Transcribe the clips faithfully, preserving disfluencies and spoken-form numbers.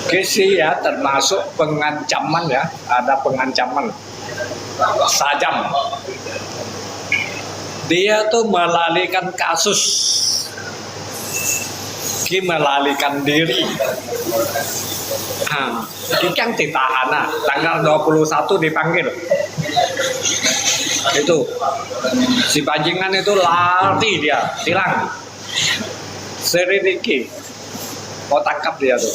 Ke sih ya termasuk pengancaman ya, ada pengancaman. Sajam. Dia tu melarikan kasus. Ki melarikan diri. Ha, ki kan ditahan lah. Tanggal dua puluh satu dipanggil. Itu. Si bajingan itu lari dia, hilang. Selidiki. Mau tangkap dia tu.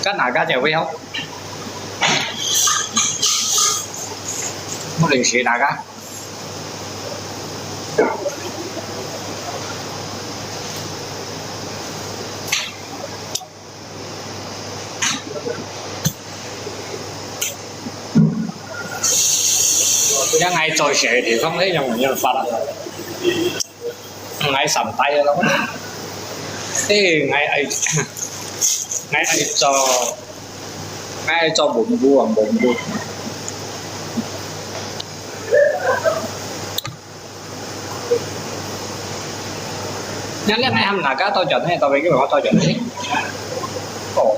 Kan naga cewek hau. Mau lingsi naga. 像𠊎做事个地方，你用用法啊？𠊎上台个咯。誒，𠊎愛，𠊎愛做，𠊎愛做文武啊，文武。 Nya liang ai ham naga tau chon he, tau bagi tau chon he. Oh.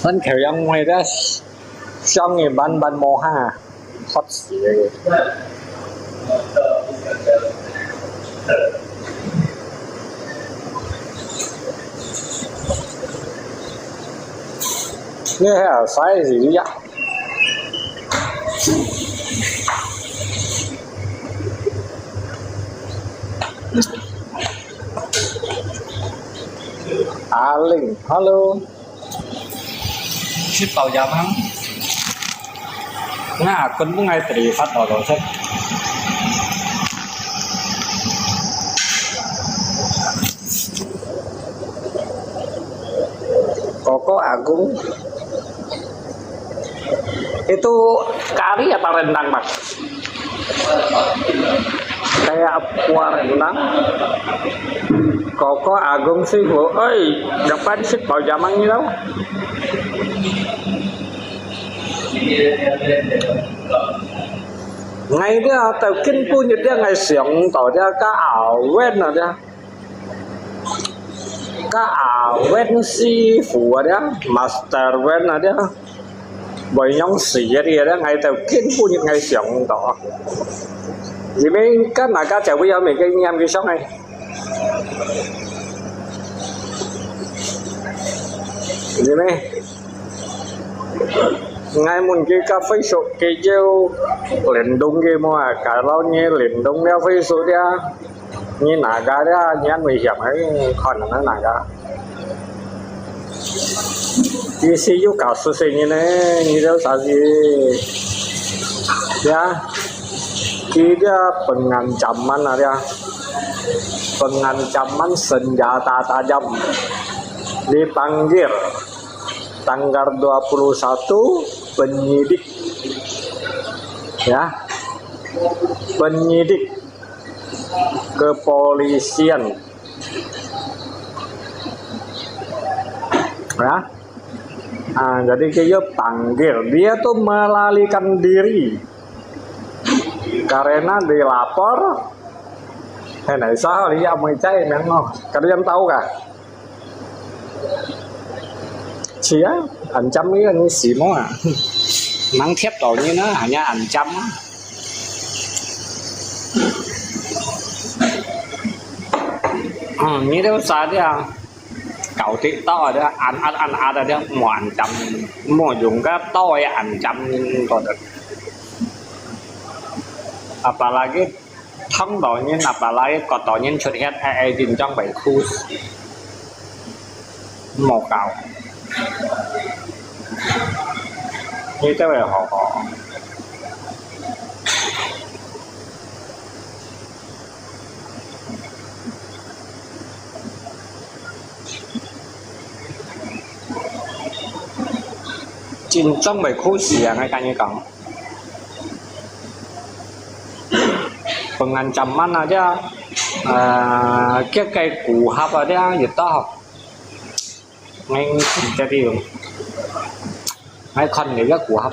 San khêu yang ngoi das, siang ni ban ban mo ha, hot si. Ni ha, sai si ya. Aling, hello. Sipau jamang. Nga, kun mung ai tri fat lo lo set. Koko Agung. Itu kari apa rendang, Mas? Kayak apa rendang? Koko Agung sih, Bu. Oi, dapat sipau jamang ni tau. Ngai dia tau kin punya dia ngai siang tau dia ka awen dia. Ka awen si fu dia, master wen dia. Bai nyong si dia dia ngai tau kin punya ngai siang tau. Ini kan naga cawi ya mereka nyam kisong ai. Ini. Ngai mun ki ka Facebook ki jiu lindung ki mua, kalau ni lindung dia Facebook dia, ni naga dia, ni an nguy hiểm ai, kon na naga. Ki si yu ka su se ni ne, ni deu sa si. Ya, ki dia pengancaman na dia. Pengancaman senjata tajam. Dipanggil. Tanggal dua puluh satu, penyidik. Ya. Penyidik kepolisian. Ya. Ah, jadi dia panggil. Dia tu melarikan diri. Karena dilapor. Hei, nai sao lia mui cai nang no. Kalian tahu kah? 是啊，恁尖个你是麼啊？吂貼到你呢，還要恁尖啊？嗯，你都啥的啊？搞得到啊，這恁壓恁壓啊，這莫恁尖，莫用个刀个恁尖，覺得。Apalagi 燙到人，apalagi割到人出血，哎，哎，緊張會哭死。莫搞。你這位好好。緊張會哭死啊！𠊎跟你講。 Pengancaman aja, eh, kaya kay kuhap aja, gitu. 𠊎自家个用，𠊎看你个符合。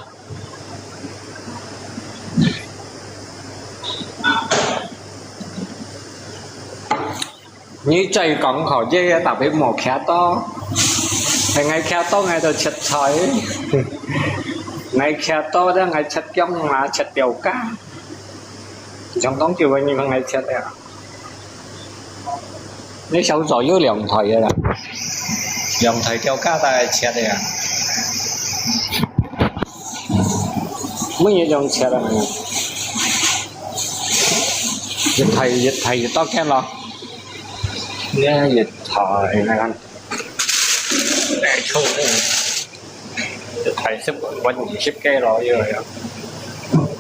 你再講好，這个特別無徛到，係𠊎徛到，𠊎就切菜。𠊎徛到，這𠊎切薑嫲，切吊架。 像當久个你講愛切啊？你小早有兩台个啦，兩台吊架都愛切个啊。每日用切啊，一台一台一刀切咯。你看一台，你看，哎，臭。 一台十，搵二十个咯，又係。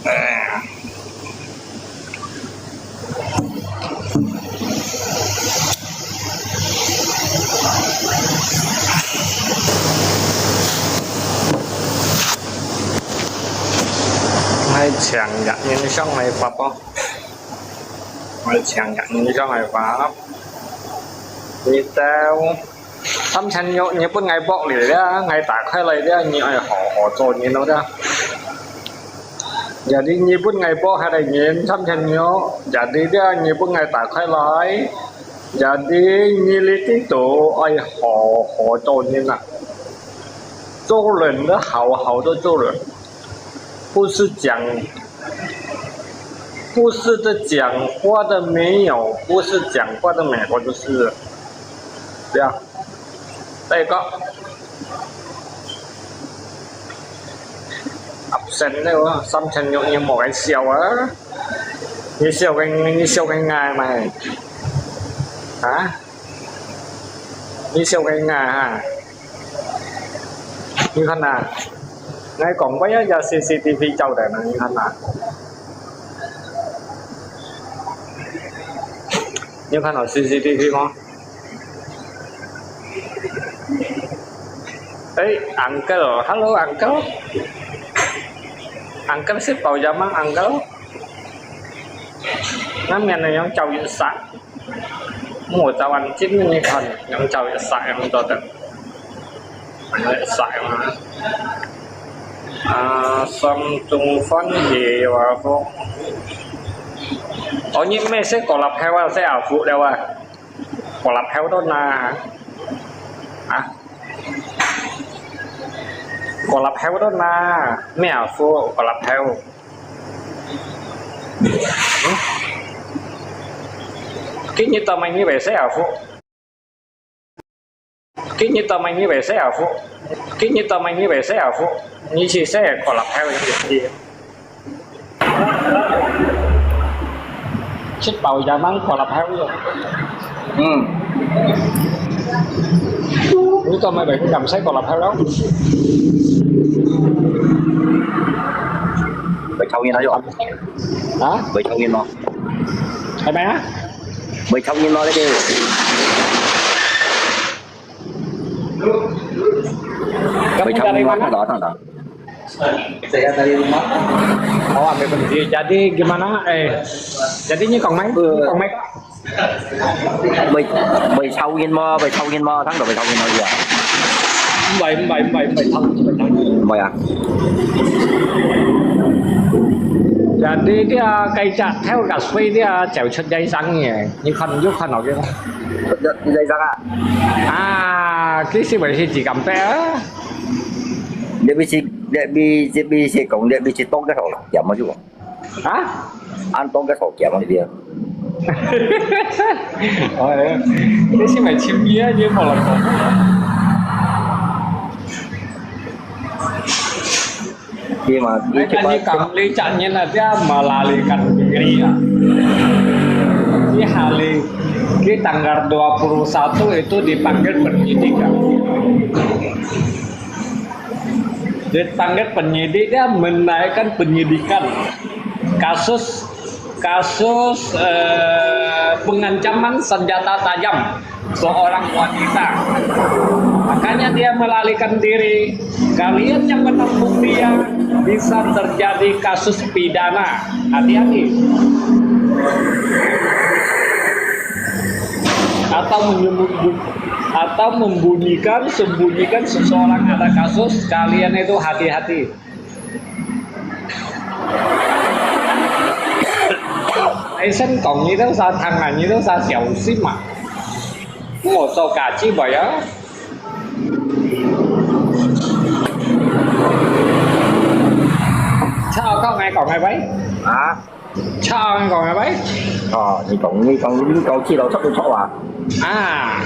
哎呀。𠊎請一人上來發布。𠊎請一人上來發。你兜 三千六，你分𠊎剝了呀，𠊎打開來呀，你愛好好做人咯呀。Jadi你分𠊎剝下來人，三千六，jadi呀，你分𠊎打開來，jadi你這裡都愛好好做人啊。做人的好好的做人，不是講，不是的講話的沒有，不是講話的美國就是，對啊。 第二個，absent了啊，三千六你莫該笑啊！你笑个，你笑个𠊎嘛？啊？你笑个𠊎哈？你看呐，𠊎講過呀，有C C T V照的呢，你看呐。你有看到C C T V嗎？ 哎，uncle，hello uncle，uncle食飽了嗎，uncle？那面呢，用腳一撒，我早晚今日你看，用腳一撒，用做的，用一撒用啊。啊，上中饭也有啊，不？哦，你咩食過了，排完食啊，服了啊？ Kolap heo to na. Ah. Kolap heo to na. Mea fu kolap heo. Hmm? Kini to mai ni be se afu. Kini to mai ni be se afu. Kini to mai ni be se afu. Ni si se kolap heo ni. 食飽也吂過立口了。嗯。你講乜會感受過立口了？會抽煙啊，又。啊？會抽煙咯。係咪啊？會抽煙咯，呢啲。 Kamu dari mana? Tanda, tanda. Saya dari rumah. Oh, ambil berhenti. Jadi gimana? Eh, jadi 你講咩？你講咩？會，會抽煙無？會抽煙無？聽到會抽煙無？啊？毋係，毋係，毋係，毋係抽，毋係抽。毋係啊。Jadi dia kayak cak tel gas free dia jauh cut jai sang ni. 你看，你有看到佢無？出一，一，一，一，啊。 啊，其實還係自甘白啊。你咪係，你咪，你咪係講，你咪係當个好鹹啊，就。啊？按當个好鹹啊，你啊。哦，你係咪尋味啊？你無來講。 Iya, Mak. Mereka ni kang licaknya nanti melarikan diri ya. Di hari, di tanggal dua puluh satu itu dipanggil penyidik kan. Dipanggil penyidik, dia menaikkan penyidikan kasus kasus, eh, pengancaman senjata tajam seorang wanita. Makanya dia melarikan diri. Kalian yang menampung dia, bisa terjadi kasus pidana. Hati-hati. Atau menyembunyi-, atau membunyikan, sembunyikan seseorang ada kasus, kalian itu hati-hati. Ai，先講你都啥，聽啊，你都啥小心嘛。我做家己吧呀。Sao kau ngai kong ngai bai? Hả? Sao ngai kong ngai bai? Ờ, 你講，你講，你講知道出到錯啊？ Ah,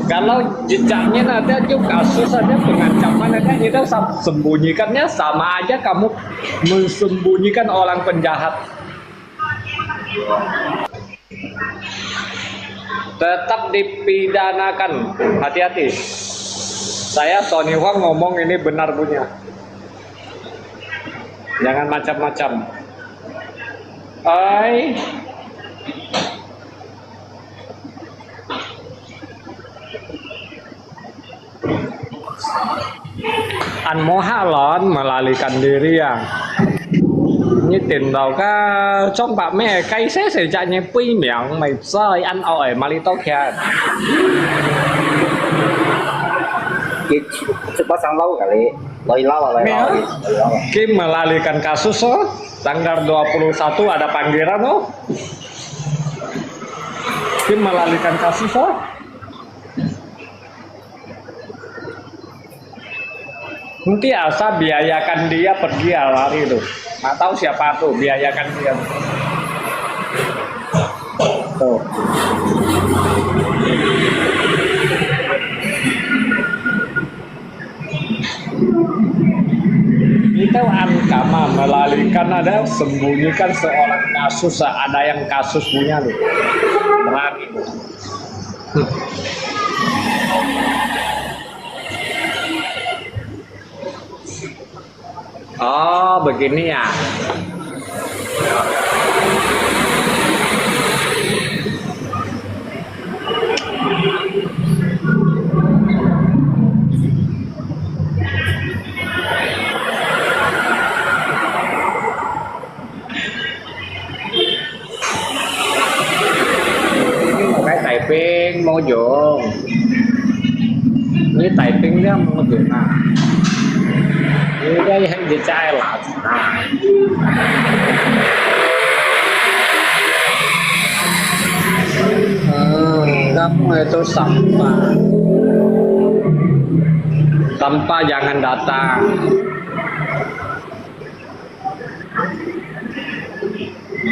kalau jejaknya ada juga susah dia pengancaman ada kita sembunyikannya sama aja kamu mensembunyikan orang penjahat. Tetap dipidanakan. Hati-hati. Saya Sony Huang ngomong ini benar punya. Jangan macam-macam. Ai. An moha lon melarikan diri ya. Ni tin tau ka chong pak me kai se se ja ni pui miang mai zai an ao ai mali to kian. Ki cepat sang lau kali. Lai lau, lai lau, lai lau. Kim melarikan kasus oh. Tanggal dua puluh satu ada panggilan oh. Kim melarikan kasus oh. Nanti asal biayakan dia pergi lari tu. Tak tahu siapa tu, biayakan dia. Tuh. Itu agama melarikan ada sembunyikan seorang kasus, ada yang kasus punya tu. Berani. Oh, begini ya. Cái tài ping mô dưỡng. Như tài ping đó mô dưỡng à. Như cái hình gì trai là à. Ờ, gấp người tôi sắm mà. Tanpa jangan datang.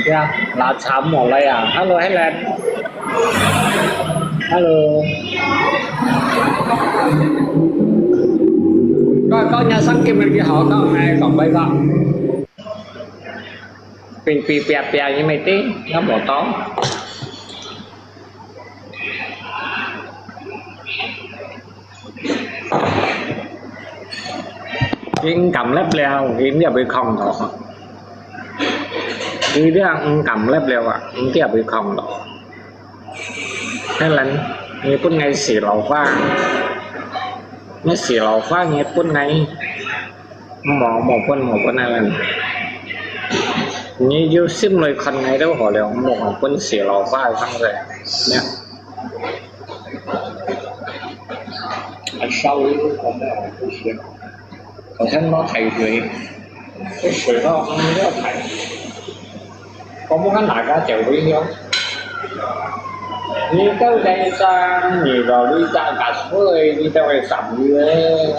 Ya, lah chăm mò lai à. Hello, Helen. Hello. Có, có nhà sáng kia mình đi họ có ai còn bay không? Bình pi pia pia như mày tí, nó bỏ tóm. Im kam lép leo, im ya bơi không đó. Đi đi ăn im kam lép leo à, im ya bơi không đó. Thế là, người Nhật Bản ngày xì lẩu khoa. Ngày xì lẩu khoa, người Nhật Bản ngày. Mò, mò quân, mò quân này là. Người yêu sim lời khăn ngày đâu họ leo, mò quân xì lẩu khoa sang rồi. Nha. Ăn sau đi, còn đây là tôi sẽ. Còn thêm nó thầy thì cái sửa nó không có thầy. Có muốn ăn lại cá chèo với nhau. Như cái đây sang, như rồi đi sang cả suối, đi theo cái sắm như thế.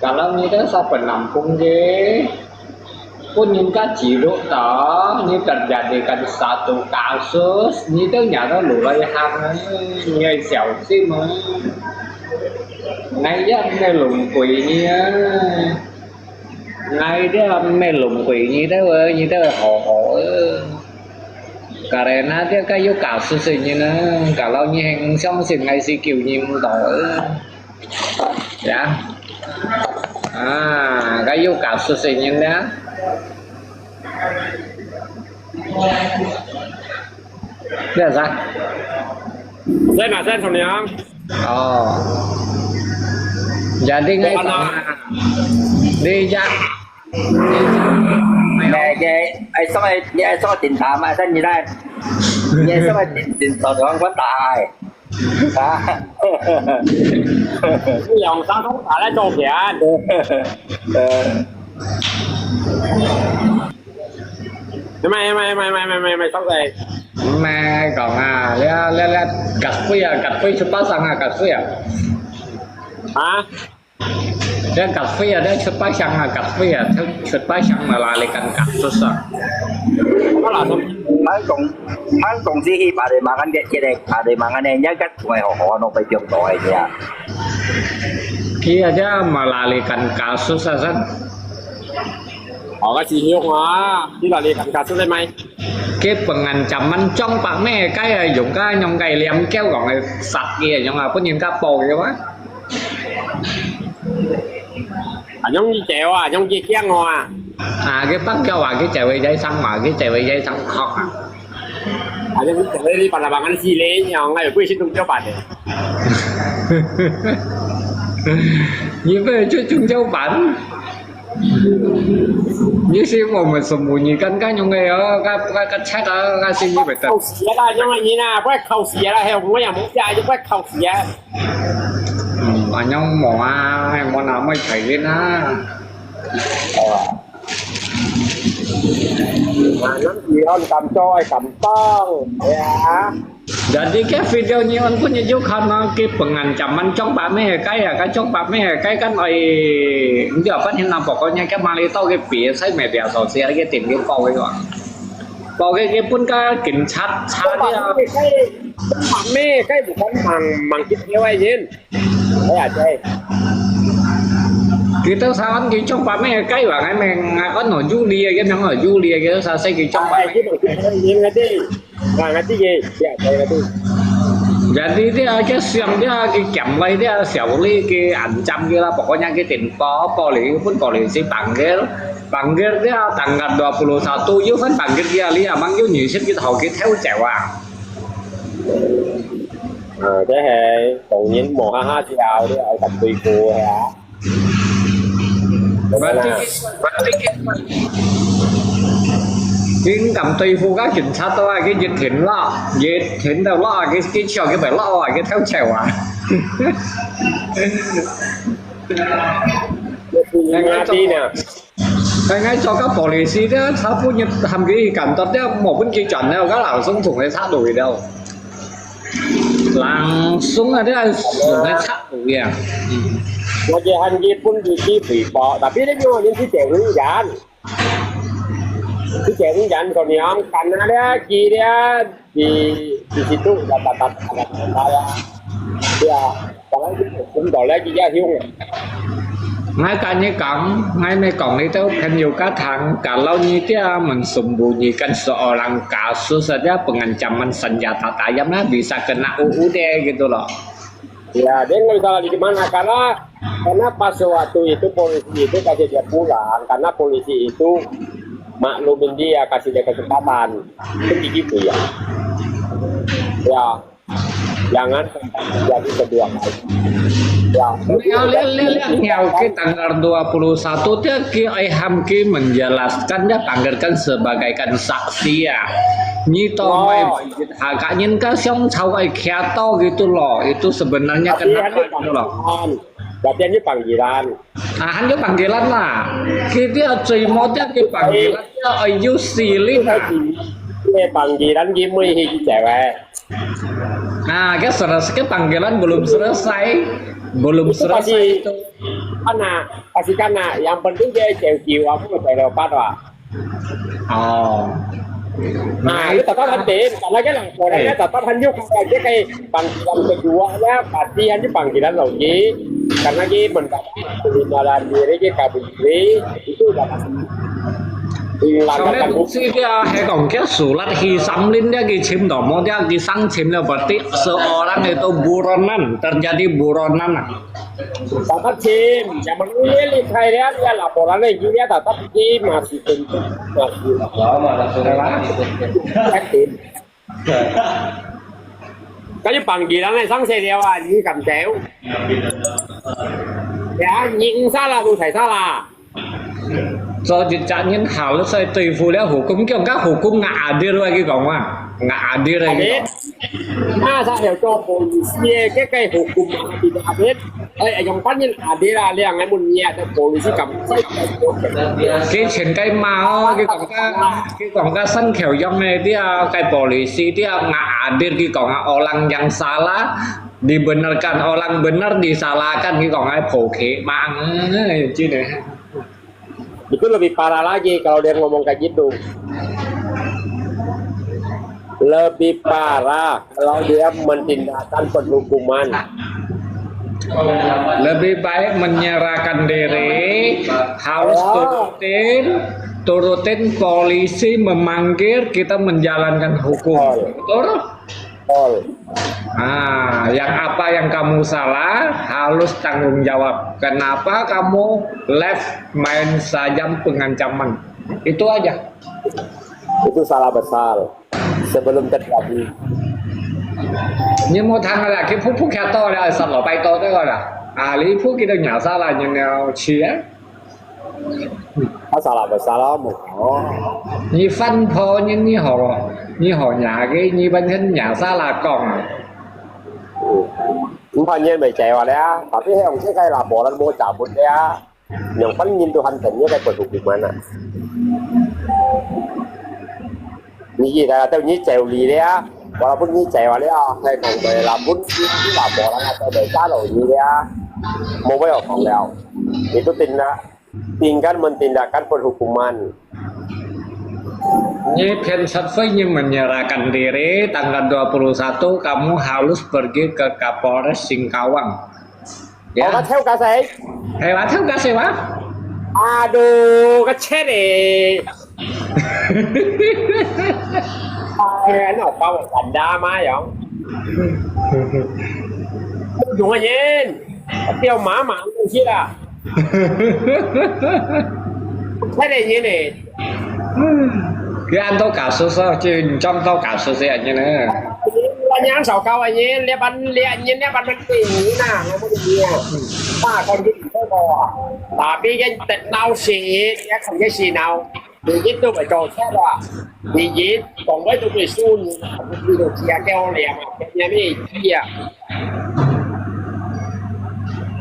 Kalau ni kan saben nampung je, pun ni ka jiruk ta, ni terjadikan satu kasus, ni tu nyata lulai hang, ni siau si ma. Ngai ya me lung kui ni ah. Ngai dia me lung kui ni tu, ni tu ho ho. Karena dia kayu kasus ni na, kalau ni heng siang sin ngai si kiu ni mu tau. Ya. Ah, kayu kasus ini ya. Biasa. Saya nggak saya sama yang. Oh. Jadi ngai. Mana? Di ja. Di ja. 哎，哎，上个，你哎，上个顶大嘛，但你那，你哎，上个顶，顶早就往管大哎，啊，两三通打来做片。呃，没没没没没没没没，上个。 毋係講啊，這這這，Gadfri啊，Gadfri出巴生啊，Gadfri啊。啊？這Gadfri啊，這出巴生啊，Gadfri啊，出出巴生嘛，lari kan kasus啊。我啦，佢講，佢講是去巴黎馬鞍个，這个巴黎馬鞍个，人家該外好好，我被中到个呀。佢啊，這嘛，lari kan kasus啊，真。哦，該是用啊，你lari kan kasus个咩？ Cái pengancaman trong bak mê cái à, dùng cái, dùng cái liêm kéo gọn cái sặc kia, dùng à, pun nhìn cái bầu kia mà. À, dùng cái kéo à, dùng cái kiang à. À, cái bác kéo à, cái chạy về dây xăng mà, cái chạy về dây xăng khóc à. À, dùng cái kéo đi, bạn là bạn ăn gì đấy, dùng ngay ở quê xin đúng cho bạn đấy. Như vậy chứ chung cho bạn. 你是我們是母語，剛剛用个哦，該該該切啊，該是你們的。考試啦，用个人啊，不要考試啦，還有我也沒下，就不要考試啊。嗯，恁樣無啊，無那麼開心啊。哦。啊，恁樣你很感動，很感動，哎呀。 Jadi cái video nyi on pun nyi juga na cái pengancaman trong bak mê cái à, cái trong bak mê cái kan oi, ndio apa ni nampak kau nya cái mali tau cái bia sai media sosial cái tìm cái bầu cái kok. Bầu cái cái pun cái cảnh sát cha dia. Cái, trong bak mê cái bukan mang mang kit dia ai jin. Ai à, cai. Kita sawan cái trong bak mê cái wa cái meng on no Julia cái meng no Julia cái sa sai cái trong bak mê. Ai, cái mang kit dia ai jin. Nah, ngerti ke? Ya, saya ngerti. Jadi dia cái xem dia cái kiểm lấy dia xéo li cái ăn chăm kia lah, pokoknya cái tỉnh bò bò li pun bò li si panggil, panggil dia tanggal dua puluh satu, you kan panggil dia li, amang you nyisip kita hau kita hau cewa. À, thế hè, tự nhiên mò ha ha chào đi, ở cặp tùy phù hè. Berarti, berarti cái cảm tùy phù các cảnh sát đó, cái dịch thiện lọ, dịch thiện đầu lọ, cái cái chiều cái bảy lọ, cái theo chiều à. Cái ngay cho, cái ngay cho các policy đó, sao pun nhiệt hàm cái cảm tật đó, một pun chỉ chọn nào các là sống thủng cái sát đuổi đâu. Langsung ada sungai satu ya. Ngaji han Jepun di di Freeport, tapi dia nyawa yang si cewek kan. Si cewek kan kau ni ang karena dia ki dia di di situ dapat dapat dapat ya. Ya, kalau itu pun boleh dia hiung. Ngai ka nyi kang, ngai me kong ni tau kan yu ka thang, kalau nyi tia men sumbu nyi kan seorang kasus saja pengancaman senjata tajam lah bisa kena U U D gitu loh. Ya, dia nggak bisa lari kemana karena karena pas waktu itu polisi itu kasih dia pulang karena polisi itu maklumin dia kasih dia kesempatan itu gitu ya. Ya. Jangan sampai terjadi kedua kali. Ya, lihat, lihat, lihat, lihat, lihat, tanggal dua puluh satu dia ki ai ham ki menjelaskan dia panggilkan sebagaikan saksi ya. Nyi to mai hakak nyin ka siang chau ai kia to gitu loh. Itu sebenarnya kenapa gitu loh. Berarti ini panggilan. Ah, han yo panggilan lah. Kita cui mo dia ki panggilan dia ai you silin lah. Ini panggilan ki mui hi cewek. Nah, cái selesai, cái panggilan belum selesai. Belum selesai itu. Kan nak, pasti kan nak. Yang penting dia jauh-jauh aku mau cari obat lah. Oh. Nah, itu tetap kan tim. Karena kan orang kan tetap kan yuk kayak panggilan kedua ya, pasti kan panggilan lagi. Karena ki mendapat pengenalan diri ki kabur diri itu udah pasti. Langgar kan. Saya dia hai kong kia sulat hi samlin dia ki chim domo dia ki sang chim dia berarti seorang itu buronan, terjadi buronan. Dapat sim, zaman ini lihat dia laporan lagi dia dapat sim masih tentu masih. Lama lah sudah lama. Kan sim. Kan panggilan ni sang saya dia wah ni kan tahu. Ya, ni salah tu saya salah. 做一隻人harus對付了hukum，佢講个hukum nggak adil，佢講啊，nggak adil，佢講。Adil. Masa 曉做polisi，該个hukum tidak adil。哎，用番人adil啊，你人愛問你啊，polisi kamu。佢全个罵哦，佢講个，佢講个生口用个，dia个 polisi，dia nggak adil，佢講啊，orang yang salah dibenarkan，orang benar disalahkan，佢講个，破格，罵，真个。 Itu lebih parah lagi kalau dia ngomong kayak gitu. Lebih parah kalau dia menindakkan penghukuman. Lebih baik menyerahkan diri, harus turutin, turutin polisi memanggil, kita menjalankan hukum. Betul? Betul. Ah, yang apa yang kamu salah harus tanggung jawab. Kenapa kamu left main saja pengancaman? Itu aja. Itu salah besar sebelum terjadi. 你無聽啊啦，佢噗噗徛到了，十六擺到這個啦。啊，你噗佢都廿三啦，你了去啊？ Asal apa salah mo? 你反婆人，你好，你好nhà个，你本身nhà salah講啊。 Empat nyen may cewek le, tapi he ong cewek kay laporan mo cabut le. Yang paling nyentuhan tanya kay paghukuman na. Ni kita tahu ni cewek li le, walaupun ni cewek le, kay kong may lapun ni laporan atau may calo ni le, mo may okong le. Itu tinggal tinggal menindakkan penghukuman. Ni 騙十歲，你 menyerahkan diri, tanggal dua puluh satu kamu harus pergi ke Kapolres Singkawang. Ya. Oh, kacau kasih. Hei, kacau kasih, Pak. Aduh, kacau deh. Ay, ano, pawang ganda, mayong. Ujung aja. Tapi mama, ang sila. Kaya niya eh. Kaya ang tau kasus, oh, cing, cang tau kasus ya, niya eh. Wala niyang sao kawa niya, liya ban, liya niya, liya ban man niya na, ngamo niya. Pa, kon di ko ko. Tapi kan tet nau si, ya kan ya si nau. Di itu bai tau sa ba. Di itu, kong bai tu bai su ni, di itu sia kêu liya ma, kaya ni sia.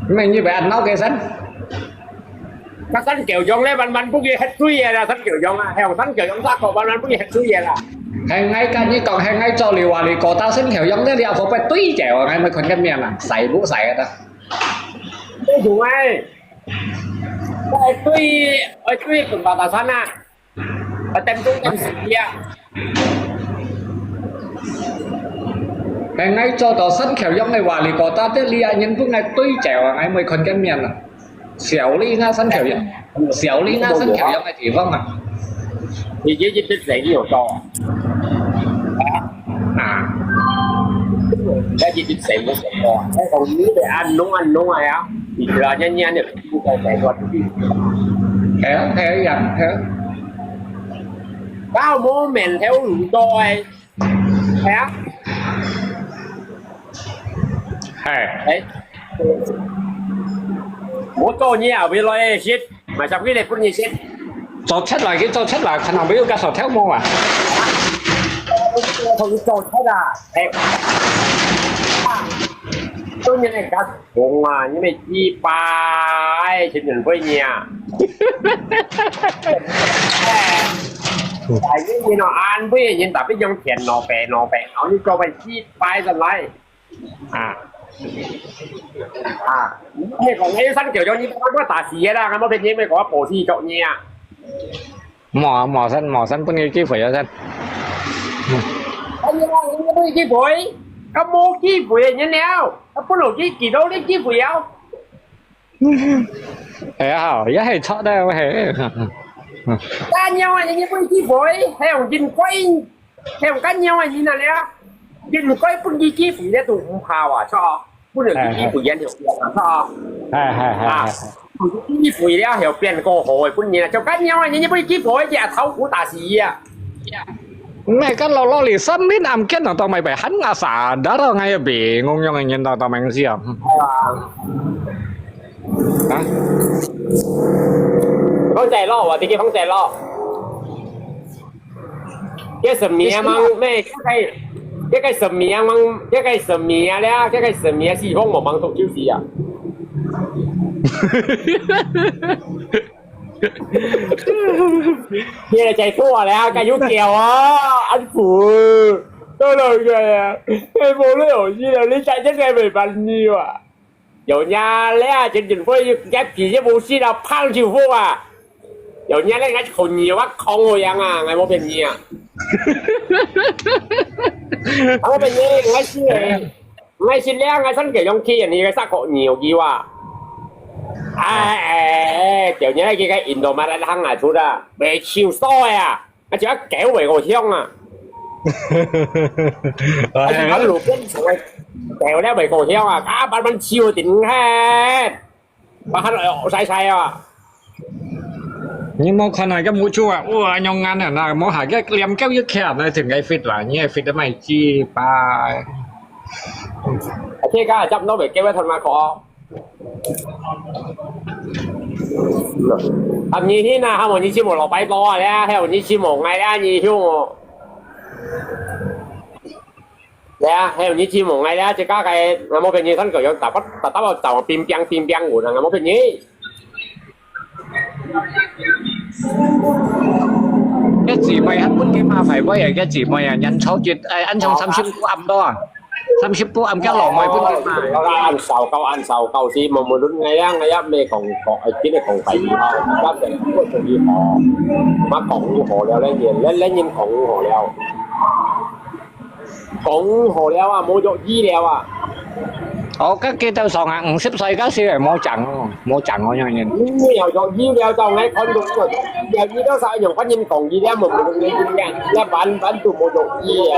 Mẹ như vậy ăn nấu cái sẵn. Ka San Kiu Yong le, ban ban pun ye het sui ye la, San Kiu Yong a, he San Kiu Yong sa ko ban ban pun ye het sui ye la. He ngai ka ni kong, he ngai cho li wa li ko ta San Kiu Yong le, li a ko pe tui je wa, ngai me kon kan mien a, sai bu sai ta. Tui bu ngai. Ai tui, ai tui pun ba ta san a. Ba tem tung tem si ya. He ngai cho ta San Kiu Yong le wa li ko ta te li a, nyen bu ngai tui je wa, ngai me kon kan mien a. 小丽那三条羊，小丽那三条羊的地方啊。你这一直在你有到啊？啊，啊，你一直在我有到啊？哎，我你得按弄按弄啊呀，你知道人家那个不该在说自己。系啊，系啊，系啊。到我面头唔到哎。 係啊。係。誒，我做你後尾來食，買十幾粒分你食。做出來，佢做出來，看後尾有加手條無啊？同你做出啊，誒，啊，做你那個。 講啊，你乜幾百，前面會呢啊？哎，你呢，安徽人特別用電腦、白腦、白腦，你做乜幾百上來？啊，啊，你講你三九九，你把我打死啦！我冇騙你，沒講我保持作業啊。 無啊，無先，無先分佢機會啊先。哎呀，你分佢機會，佢無機會啊，你了，佢分落去幾多你機會啊？哎呀，好，也係錯的，我係。但樣啊，你分機會，還用人歸，還用咁樣啊，你那了，人歸分佢機會咧，都毋怕啊，錯。 不能一步一樣啊，係係係啊，係。一步一樣變過好誒，本人啊，就咁樣啊，人家不一步一樣，頭骨打死啊。Mereka lolo li samin amken atau may bai han nga sadar ngai bingung yung ingin tau tau mengsiam. 係啊。啊？放細路，我直接放細路。這神明啊，吂咩？這个，這个神明啊，吂，這个神明啊了，這个神明啊，四方我吂讀就是啊。你來再拖啊了，該有叫啊，安抚，到了个啊，哎，無了，你了，你再这个没办法啊。 有影咧，真正會一皮一無事啦，砰就好啊！有影咧，𠊎一口尿啊，空好樣啊，𠊎無騙你啊！𠊎無騙你，𠊎係，𠊎係咧，𠊎身个勇氣，你个啥口尿佢啊！哎哎哎，有影咧，佢个印度馬來行啊，出啦，未收手啊！ 啊，就係狗尾个香啊！啊，係講路邊上个狗咧尾个香啊，啊，慢慢燒定嘿，把佢哦晒晒啊！你無看啊，个目珠啊，哇，用眼啊，那無下个臉狗一徛，那整个fit啦，你个 fit 都賣幾百。啊，這个執到尾狗个同埋講。 啊，你去那，還有你去無老擺多啊咧，還有你去無𠊎咧，你去無？咧，還有你去無𠊎咧，這个个，𠊎無騙你，三个月，打打打到早，冰冰冰冰，有人，𠊎無騙你。該姊妹還分佢麻煩，我也該姊妹啊，人潮就，哎，安上三十個暗多啊。 三十步暗叫老妹分佢買。暗少夠，暗少夠，是無無論𠊎呀，𠊎呀，咩講講，哎，今日講快啲哈，而家成日都講佢好，嘛講佢好了，恁樣，恁恁樣講佢好了，講佢好了啊，無藥醫了啊。哦，該佢兜上下五十歲，該時係無正哦，無正哦，樣樣。你有藥醫了，就𠊎看到個，藥醫了，啥用？反正講佢了，無無論你點樣，一般般都無藥醫了。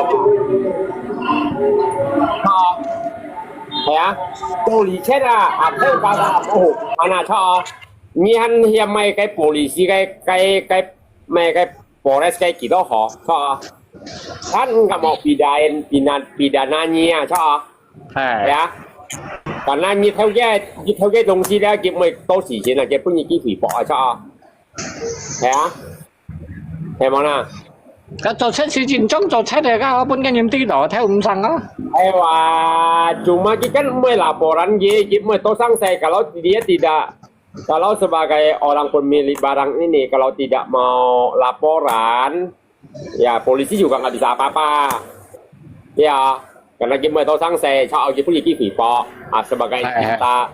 啊，係啊，玻璃切啊，啊，睇法啊，好，啊，那錯啊，你看佢賣个玻璃是个个个賣个玻璃个幾多好，錯啊，看你敢無比較比那比較那你啊，錯啊，係啊，但那你偷个你偷个東西咧，佢會多時間啊，佢分你機會博啊，錯啊，係啊。 係無啦？該做賊時陣，總做賊个，該分个人知道，偷毋成啊。哎哇，cuma佢kan mui laporan佢，佢mui tosang saya kalau dia tidak, kalau sebagai orang pemilik barang ini, kalau tidak mau laporan, ya polisi juga nggak bisa apa-apa. Ya, karena佢mui tosang saya，佢分佢機會博啊，sebagai kita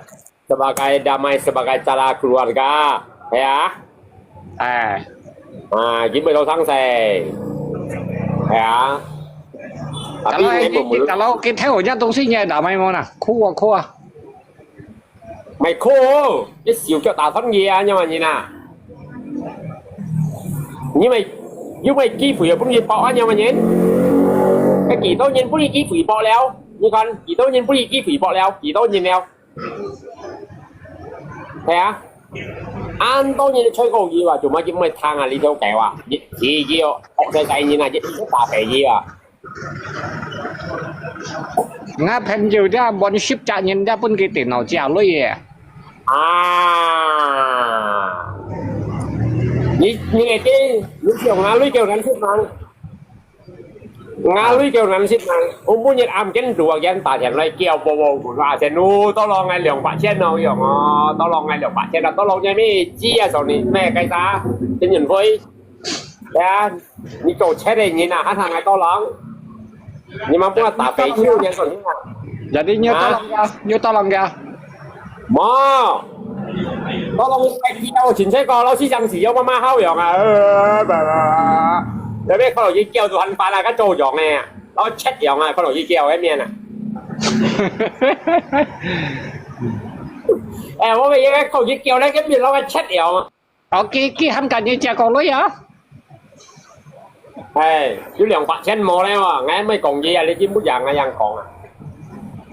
sebagai damai sebagai cara keluarga，係啊？哎。啊，佢會做生事，係啊？Tapi kalau你，你，你，kalau佢偷人家東西，你還damai無啦？哭啊，哭啊！咪哭，一手腳打斷佢啊，仰般人啊？你咪，你咪機會又分佢博啊，仰般人？該幾多人分佢機會博了？你看，幾多人分佢機會博了？幾多人了？ 係啊，恁多人吹過佢啊，做麼佢毋會聽啊？你條狗啊，你，你，你，學細細人啊，你，你打死佢啊！𠊎朋友這滿十隻人，這分佢電腦借鐳个。啊！你，你个電，你用啊，鐳叫人食飯。 Ngalui kêu nang sit nang, umpunit am ken dua ken ta thian lai kêu bo bo gu la thian lu, tolong ngai 兩百千 no yong o, tolong ngai 兩百千 la, tolong nya mi chi a so ni, me kai sa, tin yin hui. Ya, ni kêu chet de ni na, han hang ngai tolong. Ni ma bua ta fei chiu nya so ni na. Jadi nyo tolong ya, nyo tolong ya. Mo. Tolong ngai kêu, chin che ko, lao si jang si yo ma ma hao yong a, eh, ba ba. Ya me ko ye kêu tu han pa la ka cho yong e. Lao chet yong a, ko ye kêu e mien a. Eh, 我个也可以叫那个面老个切了。哦，佢，佢喊緊你借過來啊？哎，有兩百千無了啊，𠊎毋係講佢啊，你知毋知啊？𠊎樣講啊。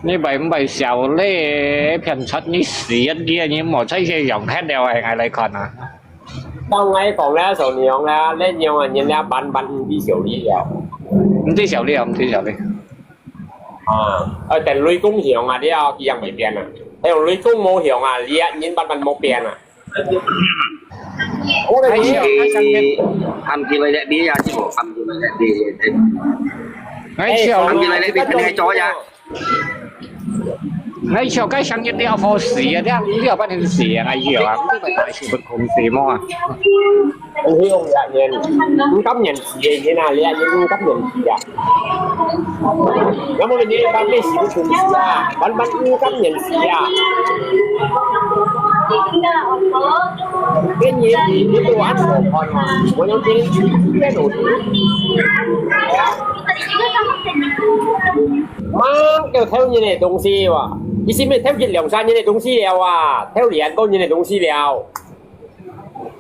你咪毋係笑咧，騙出你死一啲啊！你莫再去用黑了，哎，𠊎來看啊。當𠊎講了，就你用了，你用啊，人家板板毋知笑你了。毋知笑你啊，毋知笑你。 啊，呃，等雷公響啊，你要一樣會變啊。還有雷公無響啊，你啊，人慢慢無變啊。我个你，含佢來這邊呀，是無？含佢來這邊。哎，小，含佢來這邊，跟佢做呀。哎，小，該想一定要好死啊，這樣一定要半天死啊，哎呀，這个大事不空死嘛。 毋會用這年，毋甘願死个人啊，你啊，你毋甘願死啊！有無你甘願死不死啊？慢慢毋甘願死啊！跟你你你都安好看啊，我有天天都是。啊？媽，要偷人个東西哇！你是毋是偷人兩三年个東西了啊？偷兩個人个東西了。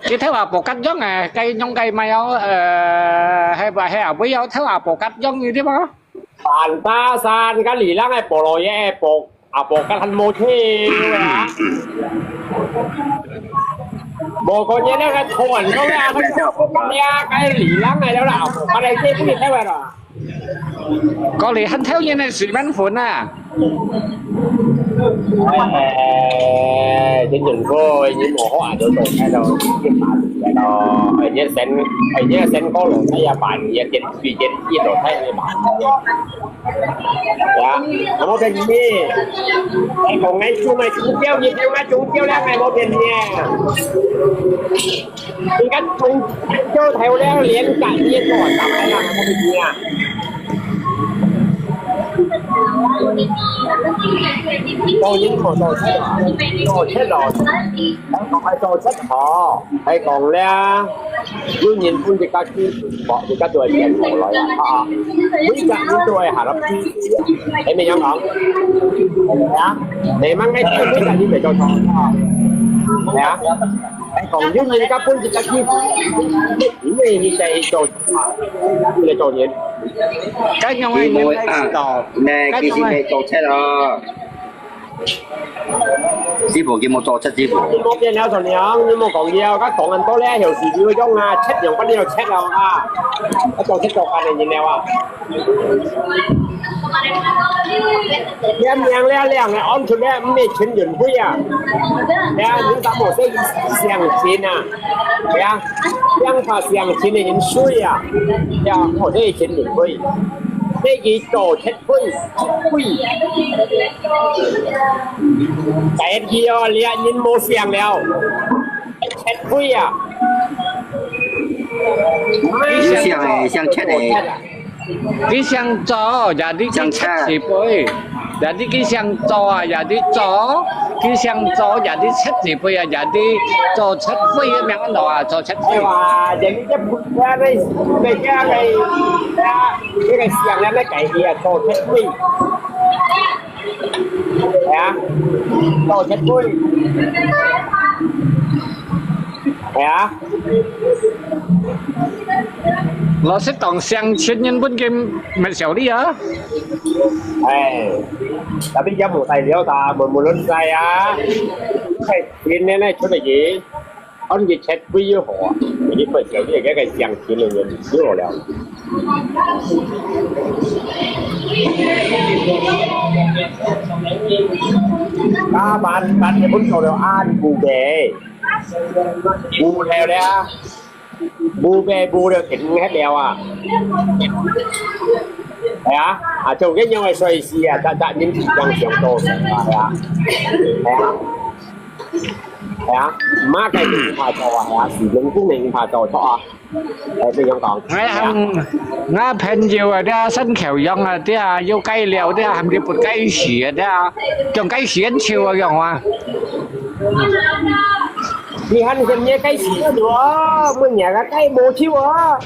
佢偷阿婆吉樣誒，該樣該賣哦，呃，係吧？係啊，會有偷阿婆吉樣个對無？半打山，該里lang个婆羅耶，婆，阿婆吉還無偷啊？無個人那個偷人个啊，該里lang个了啦，阿婆吉來這不偷个啦。 過來還偷人个四萬分啊！哎，真正个，你無好啊，就做開咯，就麻煩咯。哎，你先，哎，你先過咯，哎呀，把你个電水電氣都開了嘛。呀，我骗你，哎，講哎，就賣中標，你就賣中標了，還無騙你啊！ 你看从，就头了，连改也做啥来了，我跟你讲。做人好做事，做事咯，还讲还做事好，还讲咧，有人分一个机会，一个都系变好来啊，啊，每个人都系下落机会啊，你明白讲？啊，你们个每个人都做错啊，系啊。 哎，讲有人家分一个机会，因为你在做，你在做人。该样个人开始到，呢，其实你做错了。师傅，佢冇做错，师傅。你冇变了，同你讲，你冇讲了，佢讲很多咧，有时就用啊，切用不了切了啊，佢做切做饭的人了啊。 你命了，你安全了，毋係錢銀貴啊。呀，你打無使相信啊。呀，相信个人衰啊。呀，無使錢銀貴，你去做七貴，貴。第一句哦，你人無相了，七貴啊。你相个，相七个。 佢想做，也你去七字輩，也你佢想做啊，也你做，佢想做，也你七字輩啊，也你做七輩个名咯啊，做七輩。哎呀，人家不，那个，那个，那个想的那改变啊，做七辈。哎呀，做七辈。哎呀。 老實講，相信人本个乜少哩啊。哎，tapi佢無大了噠，無無論在啊。哎，今年呢出嚟个，安佢七貴又好啊，你不曉得該个相信个人又好了。啊，辦辦个本做了安步个，步了了。 烏白烏了，停忒了啊！係啊，啊，做个樣个衰事啊，逐逐人自家想到死啊，係啊，係啊，係啊，馬个人怕做啊，係啊，是人工人怕做錯啊，係這樣講。哎呀，我朋友啊，這生口樣啊，這又該了，這還佢不該死啊，這種該死人笑啊，樣啊。 你還嫌人該死哦，問人家該無救哦。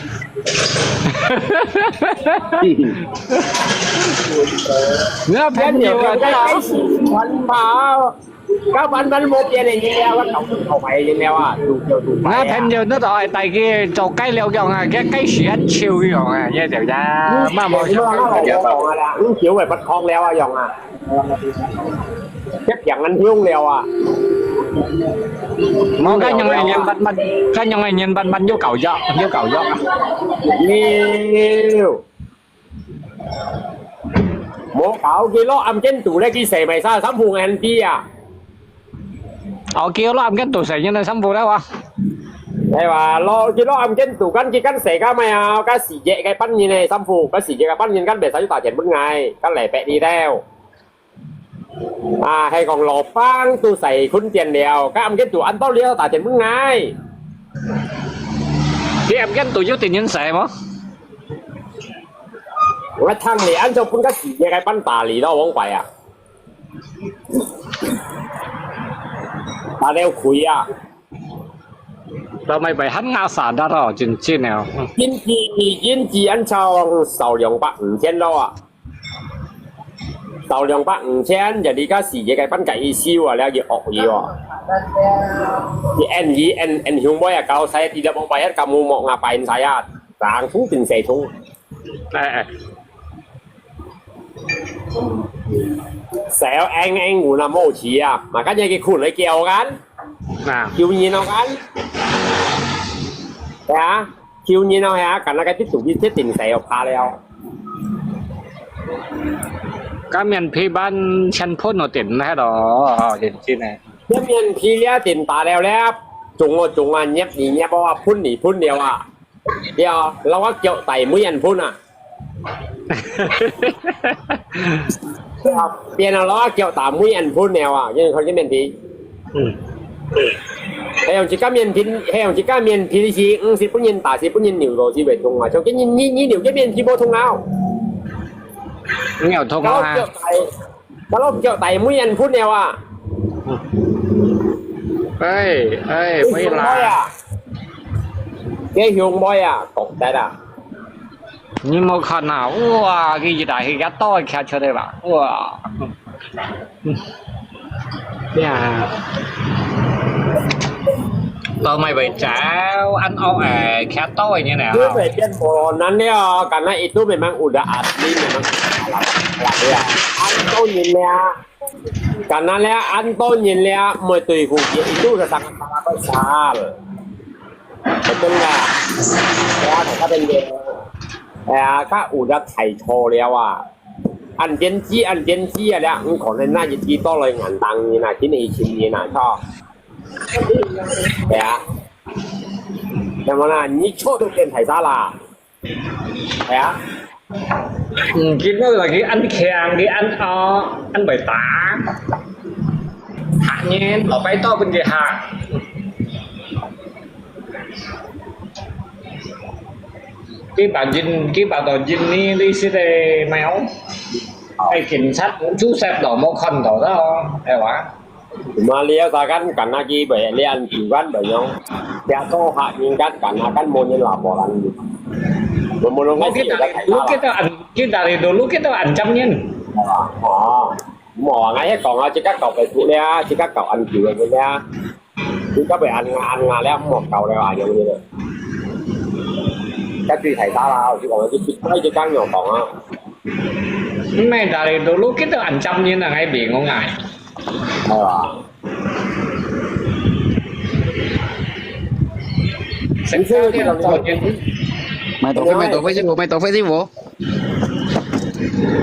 我朋友啊，該死全跑，搞板板無變个人了，我搞出頭牌人了啊，賭就賭牌啊。我朋友那種愛帶佢做該了樣啊，該該死人笑樣啊，也就呀，慢慢笑。你講啊啦，你酒會不空了啊樣啊。 一樣恁香了啊！無，該樣个人慢慢，該樣个人慢慢有夠藥，有夠藥啊！有，無搞佢咯，暗間肚咧，佢洗埋晒衫褲眼啲啊！哦，佢咯，暗間肚洗人个衫褲咧哇！係話，落，佢落暗間肚，跟佢跟世界咩啊？該時節个半年呢，衫褲，該時節个半年，跟別使打電分𠊎，跟禮拜呢兜。啊，係講老板都使困電了，該暗間肚安到了打電分𠊎。你暗間肚有電人使無？我聽你安到分該時節个半打你咯，往擺啊。打了佢啊！ 到尾擺還ngã sadar咯，真真了。Inci，inci安到少兩百五千咯啊！少兩百五千，jadi該時節个半個月收啊，了佢惡佢哦。佢N，佢N，N雄妹啊，kalau saya tidak mau bayar, kamu mau ngapain saya? Langsung真細通。 哎，哎。Sel eng eng guna mochi啊，makanya佢困來叫kan，啊。叫人哦kan，係啊，叫人哦係啊，kan那個啲肚皮一定sel怕了。Kami piban chan phun no tin lah do, oh, jadi sini. Kami pi了tin打了了，中哦中啊，捏你捏哦啊，噴你噴了啊。 了，摎我腳底每人噴啊！啊，變啊，摎我腳底每人噴了啊！因為佢个面皮。嗯。係用一個面皮，係用一個面皮是，毋係分人打，係分人扭到，係會痛啊！像今日你你扭个面皮無痛啊？你有痛啊？摎我腳底 Kalau腳底每人噴了啊！哎，哎，你兄妹啊！你兄妹啊，講得啊！你無看啊，哇，佢一大去一刀徛出來吧，哇！呀，到尾會走，安惡誒，徛刀誒，你呢？你會變無難了，karena itu memang udah asli, memang udah alam, alam ya. Anto nila Kanalya anto nyin lya moy toy kuki itu sa sangat sangat besar. Betul nggak? Ya, kata dia. Ya, kak udah thai cho lya wa. An bien ji, an bien ji ya lya, ng kon na ji to loy ngan dang ni na, kin i chin ni na cho. Ya. Yang mana ni cho tu bien thai sa la. 係啊。嗯，見到佢恁強，佢恁惡，恁會打。嚇人，落擺多分佢嚇。佢把人，佢把到人呢，你識得沒有？哎，警察，Joseph都沒看到的哦，係吧？ Malaysia kan kana ki bai lian tu kan bai yong. Tia to ha ning kan kana kan mo nyen laporan. Mo mo long Lu kita, lu kita an, kita ri dulu kita ancam nyen. Ah, mo ngai he kong a cika kau bai tu lia, cika kau an kiu bai lia. Cika bai an nga an nga lia mo kau lia a yong ni. Ka tui thai ta la, cika kau cika kau yong kong a. Mai dari dulu kita ancam nyen ngai bingung ai. 係啊。買豆腐，買豆腐，師傅，買豆腐，師傅。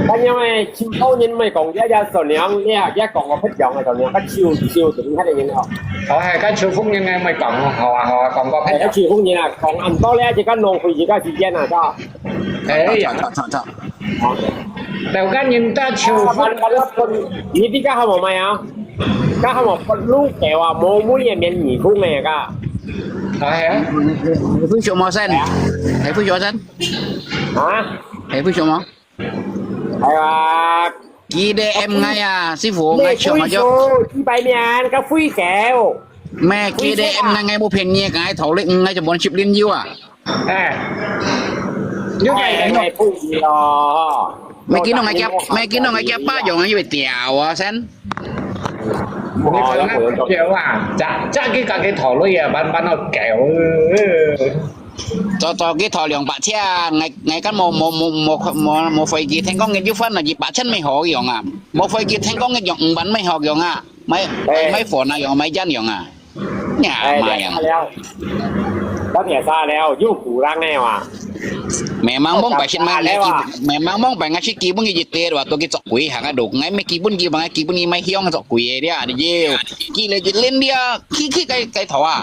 咁樣誒，潮州人毋係講這隻順良，這隻講個不講个順良，个潮潮等下个人哦。哦，係，个潮風人誒，毋係講，好啊，好啊，講個不講。係，个潮風人啊，講恁多咧，自家浪費自家時間啊，係吧？哎呀，錯錯錯錯。 Tau kan yin ta chiu phun. Ini tiga hamo maya. Ka hamo perlu kewa mo mo ye men ni kung e ka. Ah, ya. Hei phu shoma sen. Hei phu shoma sen. Ha? Hei phu shoma. Ai wa. Ki de em ngai ya, si fu ngai shoma jo. Ki bai mian ka fui keo. Me ki de em ngai ngai mo phen ye ngai thau le ngai jo bon ship lin yu a. 哎，又哎，哎，不一樣哦。Mày kỹ năng ai chép, mày kỹ năng ai chép ba dòng như vậy tiểu à sen. 你可能有啊，這這个个个頭路啊，慢慢个搞。早早个頭兩百千，𠊎𠊎跟無無無無無無飛機，聽講个一分啊，一百千未好用啊，無飛機聽講个用五萬未好用啊，買買火那用，買烟用啊。 Nya, eh, mayang. Biasa liao. Kau biasa liao, yuk kurang eh, wah. Memang bong pasin mai ngaki, memang bong pai ngasi kibun ki jite, waktu ki cok kui, hang aduk. Ngai me kibun ki, bang kibun ki mai hiong cok kui eh, dia, dia. Ki le jilin dia, ki ki kai kai thawa.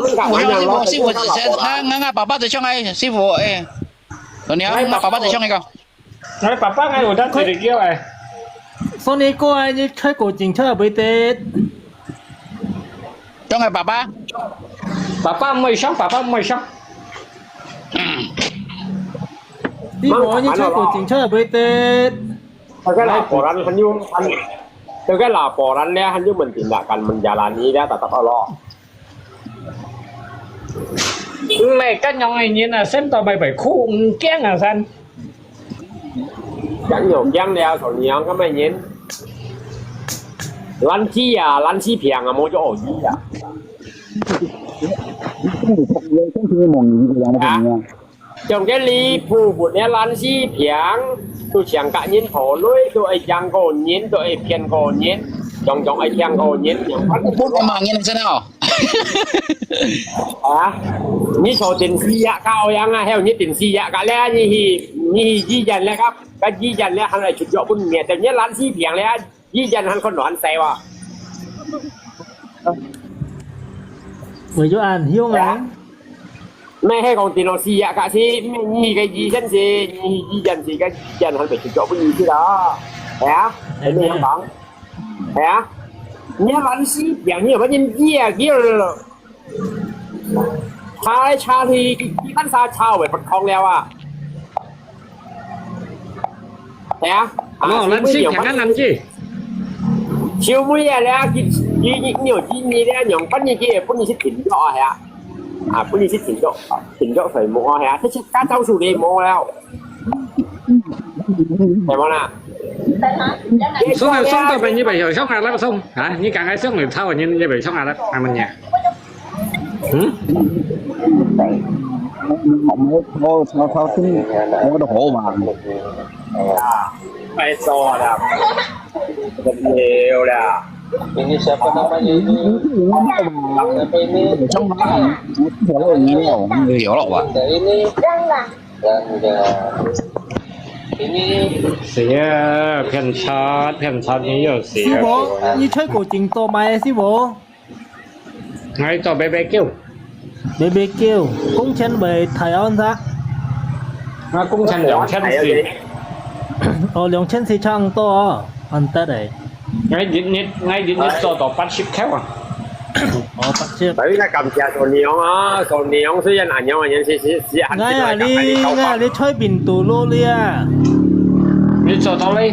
我想师傅，师傅，他，他，他爸爸在上海，师傅，哎，你好，他爸爸在上海个。 哎，爸爸，哎，有得一个叫哎。所以过来，你开过警车也不会得。张海爸爸。爸爸，唔会上，爸爸，唔会上。你冇，你开过警车也不会得。佢个老婆人很有，很，佢个老婆人咧，很有問題啦，跟問題啦，你咧，打打咯。 毋係，恁樣个人啊，生到白白苦，毋驚啊，生。驚又驚了，同你講，咁个人，懶尸啊，懶尸病啊，無做好醫啊。啊？像个你婆婆个懶尸病，都像个人婆累，都愛養个人，都愛騙个人，常常愛騙个人，樣般。不能罵人真的哦。啊，你坐電視啊，教養啊，還有你電視啊，个咧，你去，你去醫院咧，个，个醫院咧，還來出藥分你，等你懶尸病咧，醫院還看亂死哇。為咗恁樣啊？ 毋係講電腦死啊，假使你个醫生是，你醫院是个醫院，還袂去做不醫生啦，係啊，係毋係咁講？係啊，你懶尸病，你有乜人醫啊？佢查來查去，佢佢單啥查會不通了啊？係啊，啊，哦，懶尸病啊，懶尸。小妹啊，你啊，佢佢佢有醫你咧，用分你佢分你去停藥啊，係啊。 啊，本來係停藥，停藥水無啊，係啊，這些假招數你無了，係無啦？送啊，送到邊，你袂曉送啊，那個送啊，你剛才送了，他問你，你袂送啊，那，他問你。嗯？我我我我都好玩。啊，太多了，没有了。Ini siapa namanya ini? Siapa ini? Ini orang. Ini orang. Dan ini 死啊！騙賊，騙賊，你又死啊！師傅，你吹過勁多咩，師傅？ 𠊎做B B Q。B B Q，工錢會大安噻？𠊎工錢兩千四。哦，兩千四差毋多哦，安得誒。𠊎一日，𠊎一日做到八十箍啊。哦，八十。所以𠊎感謝上帝啊，上帝雖然恁樣，恁樣，是是是，恁樣，𠊎啊，你，𠊎啊，你在邊度落嚟啊？你做到咧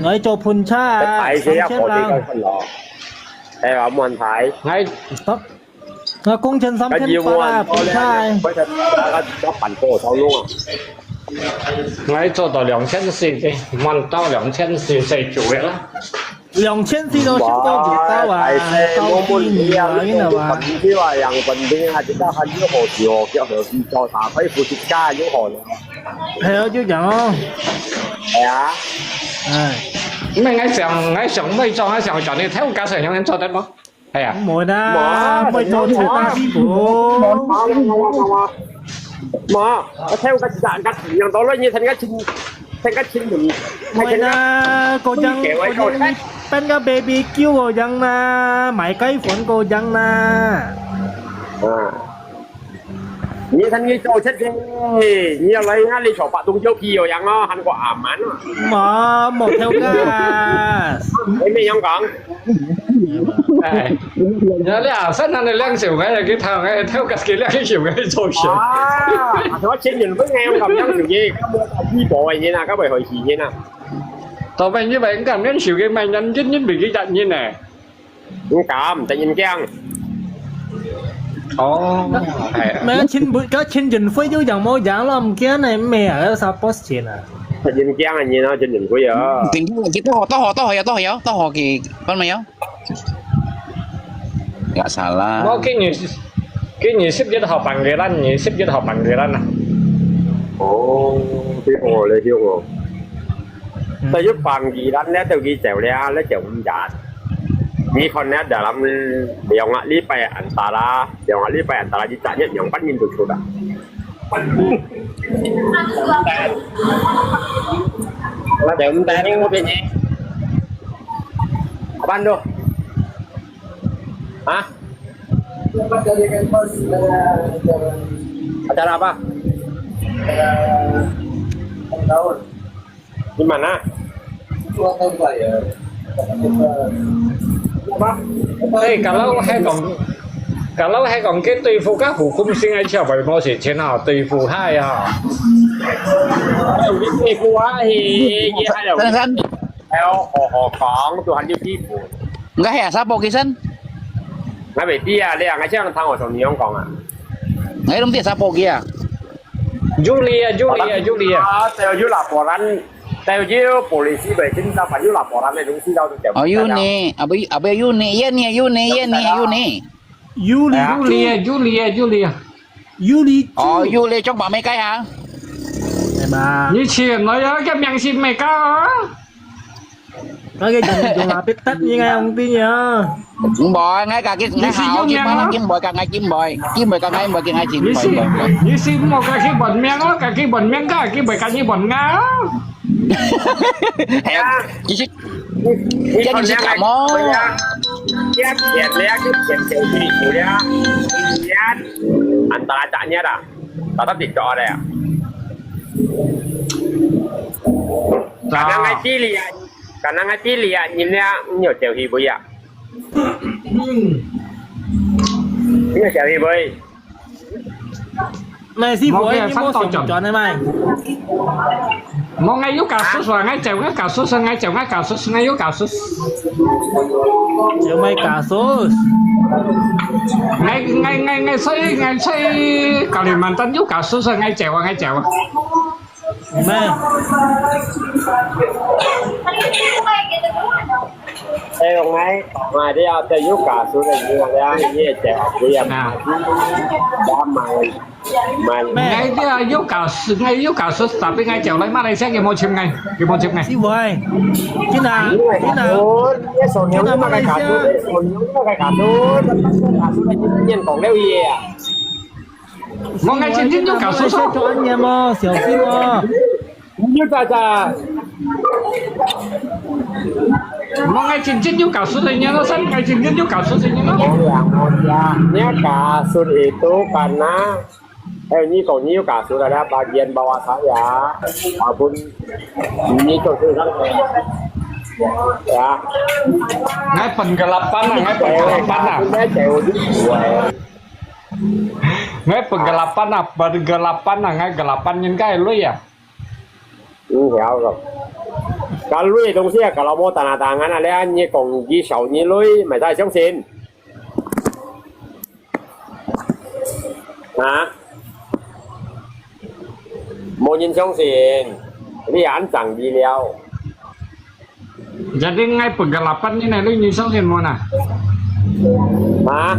？𠊎做盤車啊，三千零。 哎呀，問題。𠊎，𠊎工錢三千八啊，盤車。𠊎做到兩千四，滿到兩千四，四十九个啦。兩千四都收到幾多啊？哇，高興啊，你知道吧？你知道啊，養本地啊，這個還有好處哦，叫做做大概五十家有好了。係啊，就講哦。係啊。哎。毋係，𠊎想，𠊎想，𠊎想，𠊎想，叫你頭家想，有人做得無？ 係啊。毋會啦，毋會做大師傅。無，無，無，無，無。無，𠊎聽過一隻，𠊎聽到了，你聽過清，聽過清楚。毋會啦，過張，過張，你扮個B B Q過張啦，賣雞粉過張啦。啊。 你看你做出去，你要來啊，你坐八通九皮有樣哦，喊過阿滿哦。無，無頭家。你咩樣講？哎，你看你啊，山上的兩手，哎，給他，哎，頭家給兩手，哎，做事。啊，我前面不應該用咁樣手機，咁我打地保的人啊，咁會害死人啊。到尾你咪咁樣手機，咪人人人咪幾隻人呢？ 毋敢，得人驚。哦，係啊。毋係，陳，該陳俊輝就樣無樣咯，毋驚呢，毋係啊，該啥boss錢啊。得人驚啊，你啊，陳俊輝啊。嗯，多好，多好，多好，有多好，有多好，幾，分沒有？Nggak salah。我今年，今年十一號辦个啦，你十一號辦个啦呐。哦，幾好咧，兄哦。嗯。但係辦个啦，你都幾走咧，你走五日。 你看呢，dalam兩個禮拜antara，兩個禮拜antara，你賺一兩百銀就出啦。那得，那得，我給你。Apaan tu? Hah? Acara apa? Di mana? Apa? Eh, kalau hai kong, kalau hai kong ke 對付个hukum sing ai siapa mau si Cina 對付 hai ya. 對付啊，嘿，你還有，還有好好講，都還有對付。Enggak ya, siapa kisan? Nggak beti ya, liang aja yang tang 我同你講啊。Nggak, belum dia siapa kia? Juli ya, Juli ya, Juli ya. Ah, tayo yung laporan, tayo yung polisi ba, sini dapat yung laporan na yung sila tu. Oh, Yuni. Apa, apa Yuni? Iya ni, Yuni, iya ni, Yuni. Yuli. Yuli ya, Yuli ya, Yuli ya. Yuli. Oh, Yuli trong ba mấy cái hả? Mà. Như chuyện nói cái miệng xin mày cao. Có cái dùng dùng là biết tắt như ngay ông tin nhá. Không bội, ngay cả cái ngay hảo chứ mà kim bội cả ngay kim bội, kim bội cả ngay bội cái ngay chim bội bội. Như xin một cái khi bận miệng á, cái khi bận miệng cả khi bội cả như bận ngã. Em chỉ xích cái như xích cảm ơn. Kiat kiat lea kiat kiat kiat kiat kiat. Antara caknya dah. Tata tidak ada ya. Karena ngai tili ya. Karena ngai tili ya, nhìn ya, nhiều chiều thì bây giờ. Nhiều chiều thì bây. Này, sư phụ, 你無想轉的咩？無，𠊎有教書，𠊎走，𠊎教書，𠊎走，𠊎教書，𠊎有教書。有咩教書？𠊎，𠊎，𠊎，𠊎在，𠊎在Kalimantan有教書，𠊎走啊，𠊎走啊。咩？ Trong ai, trong ai, dia ada yuka sudah ni ada ni cewek aku yang 啊。 mati. Dah main, main. 咩？ Ngai dia yuka su-, ngai yuka su-, tapi ngai cewek lai Malaysia，佢無尋𠊎，佢無尋𠊎。師傅，今日，今日，今日Malaysia。 Kasut, dia sonyong ni pakai kasut, dia sonyong ni pakai kasut. Kasut lagi ni yang kong leo ye. 我愛真正有教授說。做恁樣哦，小心哦。你就在在。我愛真正有教授的人咯，愛真正有教授的人咯。Orang mulia, ni kasut itu karena, eh, ni kau ni kasut ada bagian bawah saya, walaupun ni tu tu ya. Ngai penggelapan lah, ngai penggelapan lah. Ngai penggelapan ah, penggelapan ah, ngai gelapan nyin kai lui ah. Hm, ya Allah. Kalau lui 東西啊，kalau mau tanda tangan啊，你啊，你講一手你lui，咪再相信。啊？無人相信，你還講理了。 Jadi ngai penggelapan ni nai lui nyi相信無啊？啊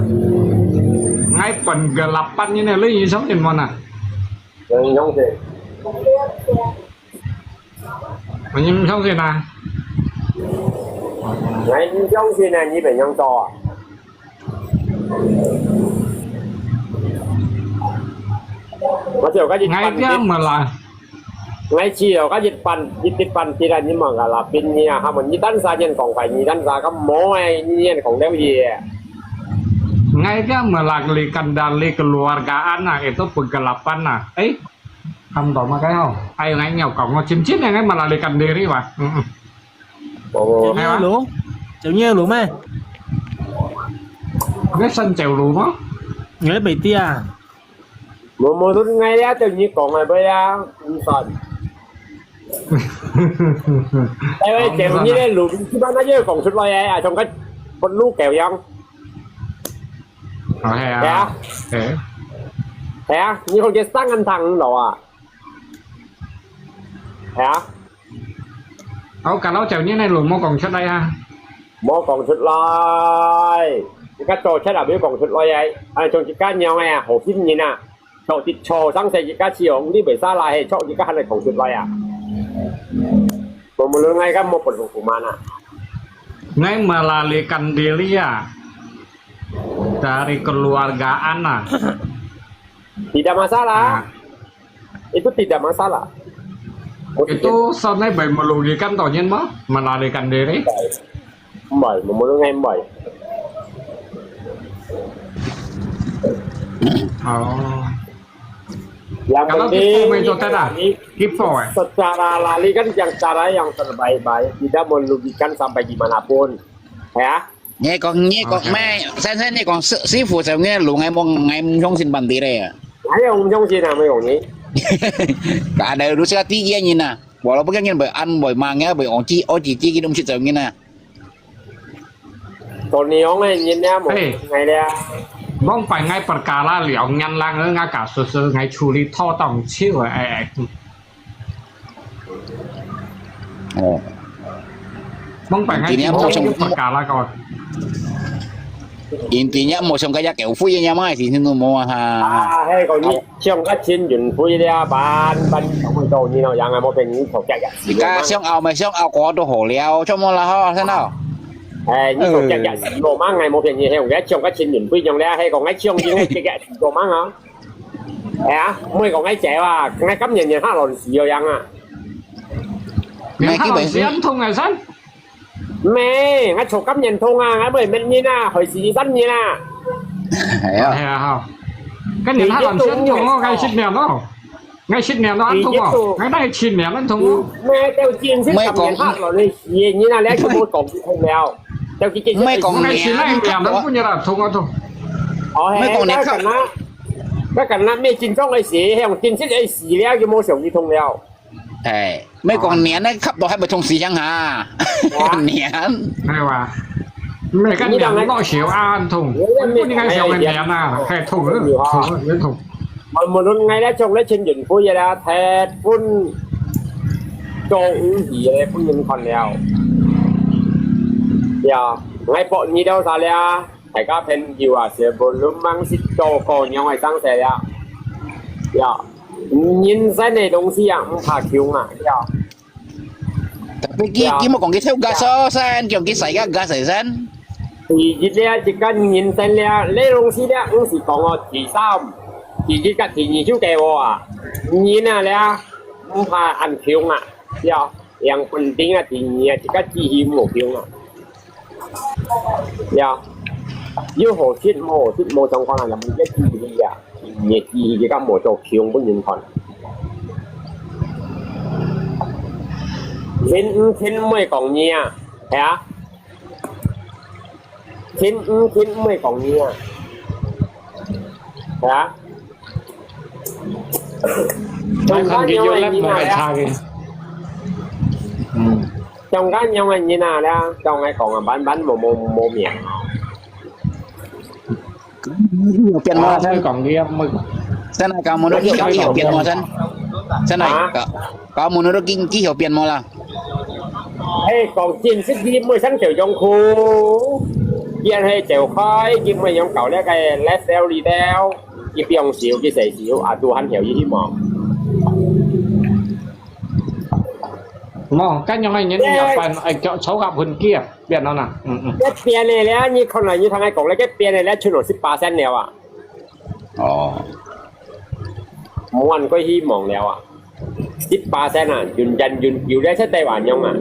？Ngai penggelapan ni nai lui nyi相信無啊？無人相信。無人相信啊？Ngai相信啊，你無人做啊？ 我就跟你 Ngai dia mela. Ngai ci lo ka yit pan, yit yit pan ti la ni mang ka la pin ni a, ha mo ni tan sa nyen kong fai ni tan sa ka mo ai ni nyen kong leo ye. Ngai dia melarikan dari keluarga anak itu penggelapan nah. Eh, kamu tahu makai ho? Ayo ngai nyau kong ngo cim cim ya ngai melarikan diri wah. Mm-mm. Ồ. Chèo ngiê lũ, chèo ngiê lũ mê. Ngai sân chèo lũ mâ? Ngai bê tia. Mô mô tŭn ngai ya têu nyi kông ai bơi ya, ung sân. Ai bơi chèo nyi lê lũ, chi băn na yê kông sut loi ai, ai chông kăt bơ̆t lũ kèo yang. Ơ, he à. He à. He. He à, nyi kông chê sang ăn thang lô à. He à. Ơ, kà lô chèo nyi lê lũ mô kông sut loi à. Mô kông sut loi. Chi kăt chô chhăt à, mê kông sut loi ai. Ai chông chi kăt ngiong ai à, hô phim nyi na. Chô chi chô sang sê chi kăt chi yong, li bê sa la he, chô chi kăt hăn lê kông sut loi à. Mô mô lơ ngai kăt mô pơt lô kù ma na. Ngai melarikan diri ya. Dari keluarga anak. Tidak masalah. Itu tidak masalah. Itu sân ai bơi melarikan tau nyen mâ? Melarikan diri. Mbai, mô mô lơ ngai mbai. Ơ. Yang penting, kipo mê chô têt à? Kipo eh. Secara lari kan yang cara yang terbaik-baik, tidak merugikan sampai di mana pun. Ya. Ngai kông, ngai kông, mê, sân sân ngai kông sư, sư傅chèo ngiê lũ ngai mông, ngai mông sân băn ti lê à. Ngai mông sân à, mê kông nyi. Kà đài lũ sư kăt ti yê nyi na. Walaupun kan ngiê bơi ăn bơi ma ngiê bơi ong chi, ơ chi chi kî lŭm sư chèo ngiê na. Tôl ngiong ai nyi na mô ngai lê. Mông pai ngai perkara liao ngian lang ngai kà sư sư ngai chuli thô tông chiu ai ai. Ơ. Mông pai ngai intinya mô sông, intinya mô sông kaya kèo phui ya mâ, thì nó mô ha. À, he, kông nyi, sông kăt chin yun phui lê, băn, băn, kông mô tô nyi nô, yang ai mô pên nyi thô kaya ya. Ika sông ao mê sông ao kua tô hô liao, chô mô la hô, sân ao. Ai, nyi thô kaya ya, mô mâ ngai mô pên nyi, he, kông ngai sông kăt chin yun phui yong lê, he, kông ngai sông nyi ngai kaya ya, mô mâ ha. Ê, mui kông ngai chèo à, ngai kăm ngièn ngièn hak lòn xì yô yang à. Ngièn hak lòn xì ăn thùng à sân? Mê, ngai chô kăm ngièn thùng à, ngai mui mệt ngièn à, hỏi xì sân ngièn à. He à. He à hao. Kăm ngièn hak lòn xì ăn thùng ơ, ngai sứt ngièn ơ. Ngai sứt ngièn ơ ăn thùng ơ. Ngai nai sứt ngièn ăn thùng ơ. Mê, têu chin sứt kăm ngièn hak lòn xì ngièn à, lê kông mui kông thùng liao. Têu chin sứt ngièn ăn thùng ơ thùng. Ơ, he, ngai kông ngièn hak. Kâ kăn na, kâ kăn na mê chin chong ai xì, he yong chin sứt ai xì liao, yô mô sông yi thùng liao. Ê, mê kông niên nè, khắp đó hay bơi thùng xì yang hả? Niên. Hay wa. Mê kăn niên nọ xìu an thùng. Bún ngai xìu ngai niên à, hay thùng ơ, thùng ơ, thùng. Mùn mùn lun ngai lê chông lê chin yun phui yê la, thét bún. Chông ư hì lê bún yun khon liao. 呀，𠊎博你兜儕了，大家朋友啊，是無論忙是做个樣个生事了。呀，人生个東西啊，毋怕窮啊，呀。 Tapi佢，佢無講佢抽gas哦，先，佢講佢使个gas先。第一咧，一個人生咧，這東西咧，毋是講哦，第三、第一個、第二就給我啊。人啊咧，毋怕恁窮啊，要養本定啊，第二啊，一個志氣無窮啊。要有好食無好食無相關啊，有一個志氣啊。 你个記憶，你敢無做窮分人看？千五千毋會講你啊，係啊？千五千毋會講你啊，係啊？像恁樣个人啊，係啊？嗯。像恁樣个人啊，咧，像𠊎講啊，萬萬無無無命。 有變無啦？先講你啊，先來講，問到佢有變無先？先來講，講問到佢佢有變無啦？嘿，講真實，佢毋會生條樣褲，佢係走開，佢毋會用搞那個lifestyle裡頭，佢放手，佢洗手，啊，都還有一毛。無，恁樣个人入班，哎，叫抽合分佢啊，變了啦，嗯嗯。該變个咧，你看來你聽𠊎講咧，該變个咧，全部十巴仙了啊。 哦。無恁過希望了啊！十巴仙啊，有人有有咧出台灣樣啊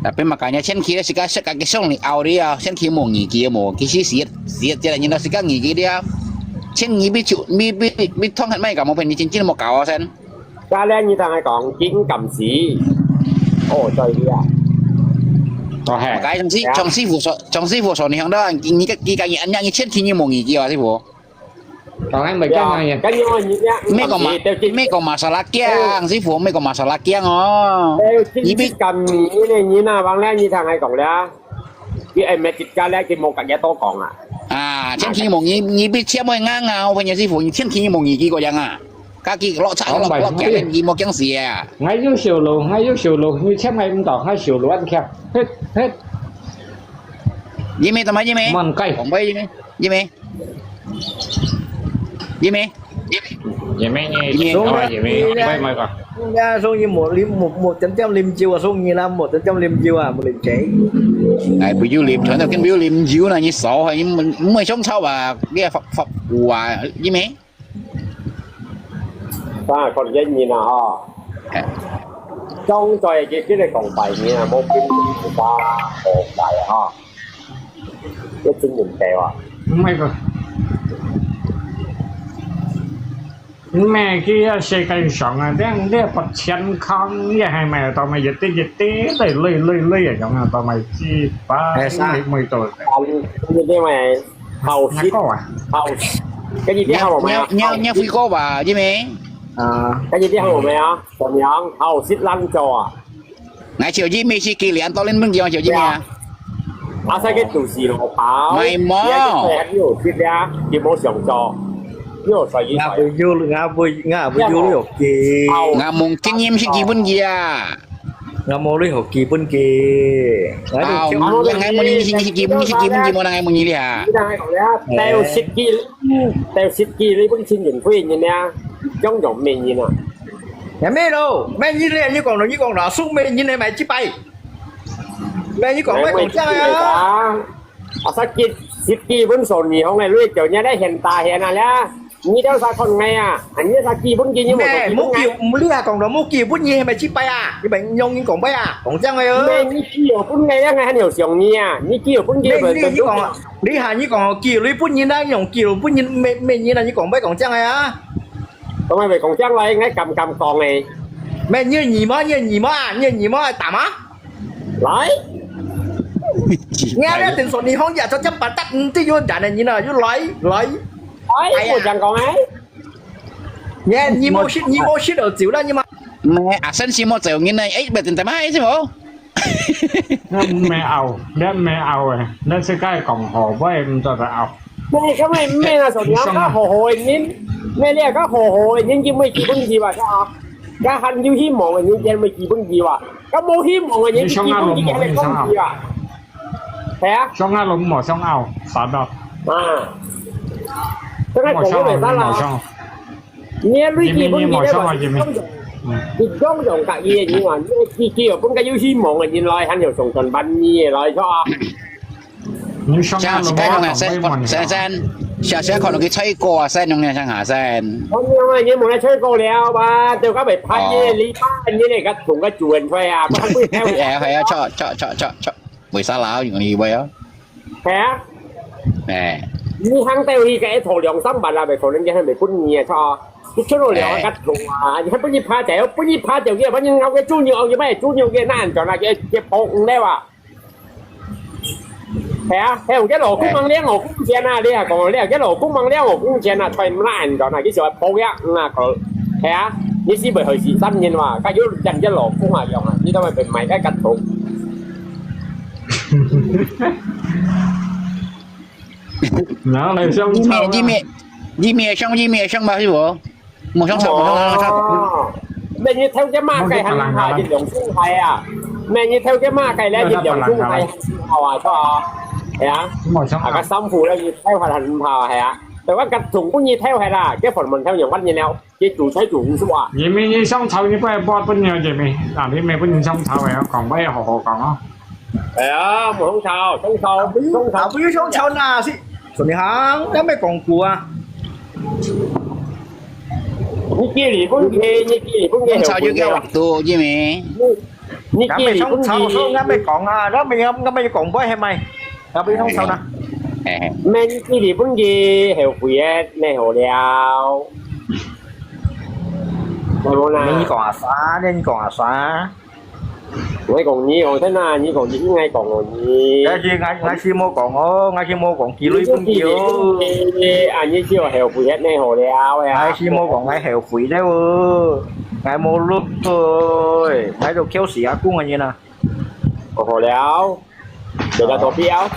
！Tapi makanya千祈咧，自家識家己想你拗你啊，千祈無義氣無，其實死死只人家自家義氣了，千二比就比比比痛還賣搞毛病，你真正無搞啊先。 Kalian你同佢講，緊撳死。哦，對呀。哦，係。Makanya Chong師傅所，Chong師傅所，你看到，你个，你个，你，你千祈你無義氣啊，師傅。當然袂講啊，跟住我你，你，Meko ma-，meko masalah kiang，師傅，meko masalah kiang哦。你比，撳你呢，你那往來，你同佢講啦。佢愛咩結果咧，佢無同佢多講啊。啊，千祈無，你，你比千萬啱啊，我朋友師傅，你千祈無義氣个樣啊。 家己落差，落落驚，你莫驚死啊！𠊎有修路，𠊎有修路，你欠𠊎毋到，𠊎修路恁欠，嘿嘿。因為做麼？因為，慢改。講話因為，因為，因為，因為呢？因為，因為，因為，你啊，所以無啉，無無點點啉酒啊，所以啦，無點點啉酒啊，無啉酒。哎，不要啉，全都跟不要啉酒啦，你少，你毋毋會相吵啊，你啊發發火啊，因為。 但係看見人啊吼，哎。總在佢佢个講白面啊，無跟人家和解啊吼，一真人道啊。毋係个，毋係佢个世界上啊，你你不健康，你還買到買一滴一滴，累累累累啊，樣啊，到買幾百，哎，啥？每每都。啊，你你買 好食，好食。跟住之後我們要，你有你有你有飛過吧，Jimmy？啊，跟住之後我們要怎麼樣？好食懶做啊！𠊎笑Jimmy係幾年到你問佢笑Jimmy啊？阿細个肚屎好飽，係無？你還有食啊？有無想做？有所以，𠊎會有，𠊎會，𠊎會有了解。𠊎問經驗係基本个啊。 𠊎無你學基本个。𠊎哦，𠊎問你，你基本，你基本个無？𠊎問你哩啊。你聽𠊎講啦，哎。鬥食雞，鬥食雞，你本身人會人啊，樣樣咩人啊？也咩咯，咩人咧？你講咯，你講咯，送咩人來買幾百？咩？你講，莫講這樣啊！啊，食雞，食雞本身你講个，你叫人家來現打現啊啦。 你兜儕看𠊎啊？啊，你儕基本个，你無做基本个。咩，無基，你還講到無基本个，係咪失敗啊？你咪用人講話啊？講這樣个哦。咩，你基有本个，𠊎還有想你啊？你基有本个，咩，你，你講啊，你還，你講哦，基有本人啊，你用基有本人，咩，咩人啊？你講話講這樣个啊？講話咪講這樣來，𠊎敢敢講个。咩，你二毛，你二毛啊，你二毛啊，打嗎？ 來。你還要等說你好呀，就這樣把大，嗯，對，有人的人啊，又來，來。哎，哎呀。我講講哎。你，你莫食，你莫食了酒了，你嘛。咩，阿生是莫走人呢？哎，不，等等嘛，哎，是無？你毋係拗，你毋係拗誒，你自家講好，我也毋做得拗。你根本毋係那種，你要較好好的人，你，你要較好好的人，就會基本是吧？是啊。該還有希望个人，先會基本佢哇。該無希望个人，你想啊，基本佢還會講佢哇。係啊。想啊，攏無想拗，散咯。啊。真係講毋得啦。無想拗，無想拗。你个累積本佢咧，你無想拗，你無想拗。嗯。你講用家己个人啊，你基本个有希望个人來，還有上傳班你个來，係啊。 你想啊，想自家用啊，先，先，先，想，想看落去吹過啊，先用啊，想下先。我用啊，已經無來吹過了吧？就該袂拍你，哦。你拍你那個同個主人吹啊，不然不會拍我。哎，係啊，著，著，著，著，著，為啥啦？用你會啊？係啊。哎。你行到去該一頭兩三萬啦，袂可能，佢還袂分你啊，著。你出到兩個頭啊，你還分你拍掉，分你拍掉，佢還分你咬個豬肉，佢還豬肉，佢哪安全啊？佢，佢跑毋了啊。 係啊，係用个老公忙了，老公錢啊，你啊講，你啊个老公忙了，老公錢啊，賺毋爛个，那佢就係抱怨啊，講，係啊，你死背後是三年嘛，該有人个老公啊用啊，你都會被買个骨頭。然後來相你咩，你咩，你咩相，你咩相嘛，係無？ 無相吵，無相吵，無相吵。哦，每日偷个馬雞還怕一兩公斤啊？每日偷个馬雞咧，一兩公斤還好啊，著啊。係啊。無相吵。啊，該衫褲咧，你偷還很怕，係啊。但係該同工你偷係啦，該phần mình偷用乜嘢了，佢煮菜煮唔熟啊。你明明相吵，你不要不分了，姐妹，啊，你沒不能相吵，要講話要好好講啊。哎呀，無相吵，相吵，相吵。啊，不用相吵啦，是，順行，那沒講過啊。 你寄日本去，你寄日本去，相吵就叫waktu，因為你，你寄日本去。咱們相吵，所以咱們講啊，咱們，咱們講不係咪？咱們相吵啦。嘿嘿。咩？你寄日本去，後悔个，你好了。係無啦？你講啊啥？你講啊啥？ 𠊎講你哦，真啊，你講你，𠊎講哦你。𠊎是，𠊎，𠊎是無講哦，𠊎是無講寄鐳分佢哦。啊，你就後悔个，你好了呀。𠊎是無講，𠊎後悔了哦，𠊎無錄哦，𠊎都噭死阿公个人啊。哦，好了。 有个投票。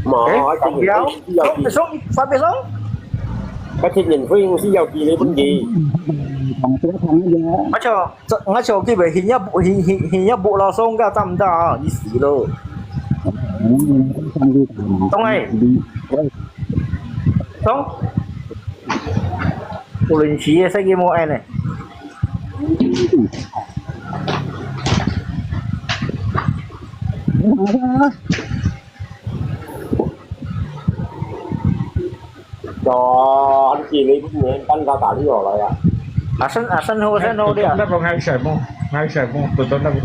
嘛，欸，投票，送，送，發票送。該天然飛行是要寄你本機。𠊎，𠊎，𠊎，佢會，佢也，佢，佢，佢也無了，送个得毋得啊？你死咯。送欸。送。 無論是个，世界無愛呢。哦，你寄你本年，等佢打電話來啊。啊，先，啊，先好，先好啲啊。那個愛什麼？愛什麼？不懂那個。